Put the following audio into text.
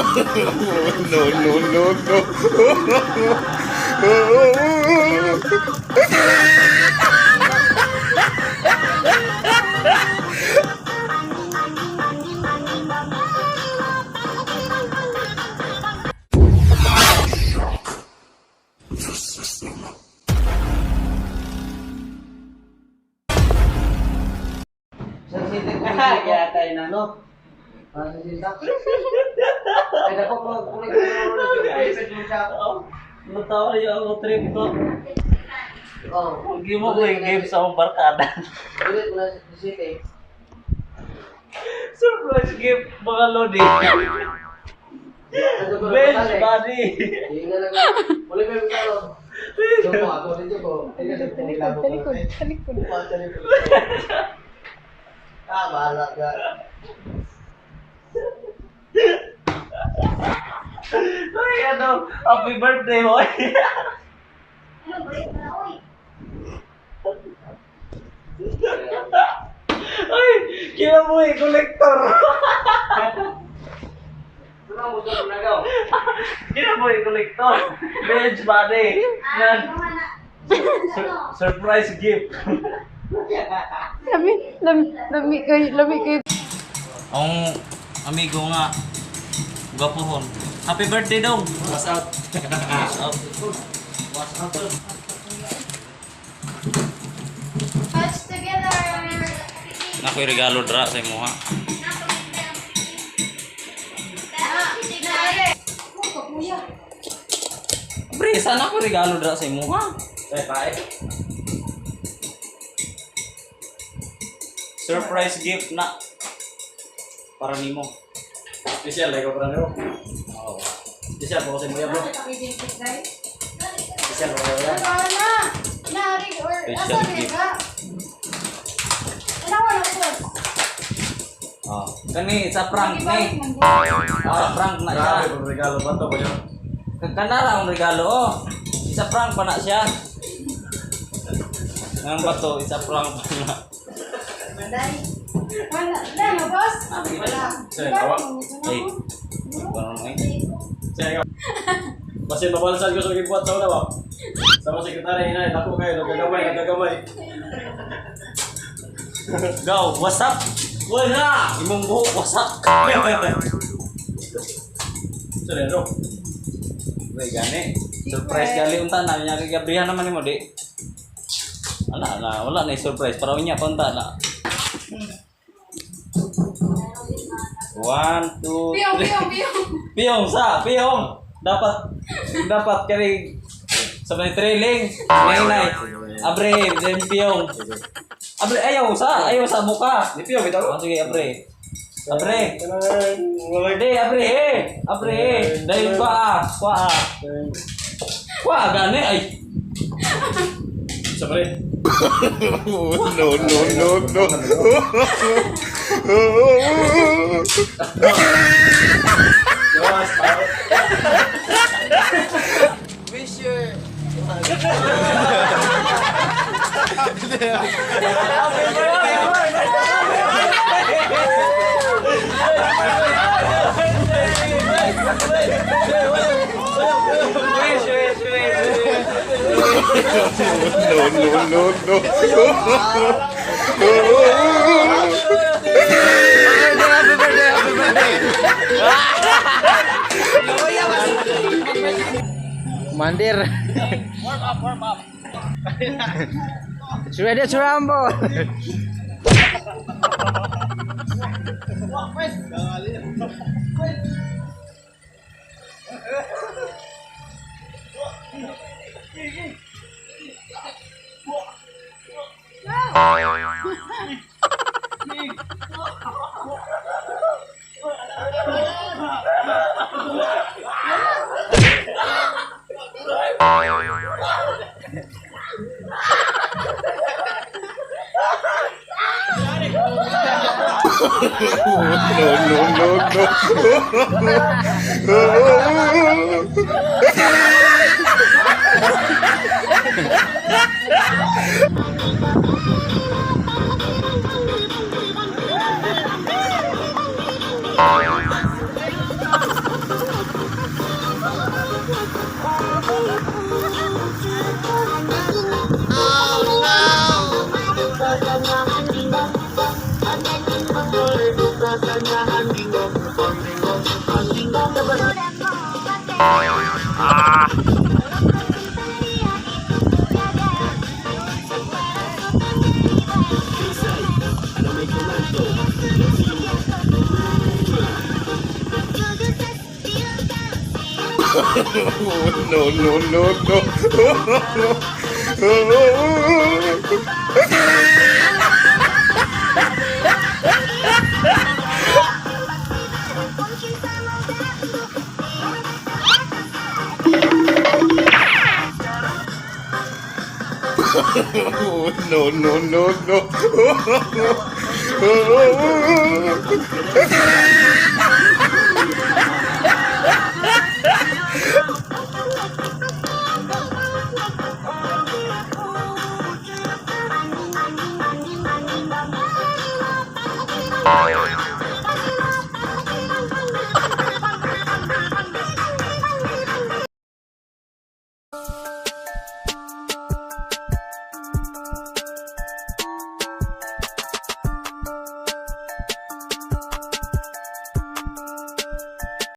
No, no, no, no. Kaya tayo na, no? Ah, sa sinta. Ay, dako ko, kulay ko mo siya. Natawa yung ako trip ko. Oh. Huwag mo ko yung game sa akong barkada. Ulit mo na sa city. Surprise gift, mga lodi. Bench buddy. Hindi na lang. Ulit mo yung talo. Dito ko, ako dito ko. Talikod, talikod. Ah, bahala ka. Ay, ano, happy birthday, boy. Ay, kinabuhi, collector. Ano ang gusto mo nagaw? Kinabuhi, collector. Bench buddy. Yan. Surprise gift. Lami, lami, lami kay, lami kay. Ang amigo nga, gwapohon. Happy birthday dong! What's up? What's up? What's up? Touch together. Nakoy regalo dra sa imo ha. Pre, sana ako regalo dra sa imo ha. Surprise gift na para nimo. Special, like ko para nimo. Oo. Special po kasi mo yan, bro. Special po kasi mo yan. Special gift. Oh. Kani sa prank ni. Sa prank na siya. Grabe, kung regalo ba ito ba yun? Kanara ang regalo oh. Isa prank pa na siya. Ang bato, isa prank pa na. Wala, na, boss. Wala. Sir, kawa. Ay. Parang ay. Sir, ikaw. Basin mabalsan ko sa gibuhat sa una ba? Sa mga sekretary inay, dako kayo, nagagamay, nagagamay. Go, what's up? Wala! Imong buhok, what's up? Sir, ano? Uy, gani. Surprise gali unta na. Nya kagabrihan naman nimo di. Wala na, wala na yung surprise. Para unya pa unta na. One, two, Piyong, three. piyong, piyong. Piyong sa, piyong. Dapat dapat kani sa may trailing. Nay. Abre, then piyong. Abre, ayaw sa muka. Di piyo, bitaw. Oh, sige, abre. Abre. Hindi, abre eh. Abre eh. Dahil kwa ah. Kwa ah. Kwa gani ay. Sa pare. No, no, no, no. Gawas, pare. Wish your... Wish, wish, wish. No, no, no, no. Mandir. Warm up, warm up. It's ready to rumble. No, no, no, no. No, no, no, no. No, no, no, no.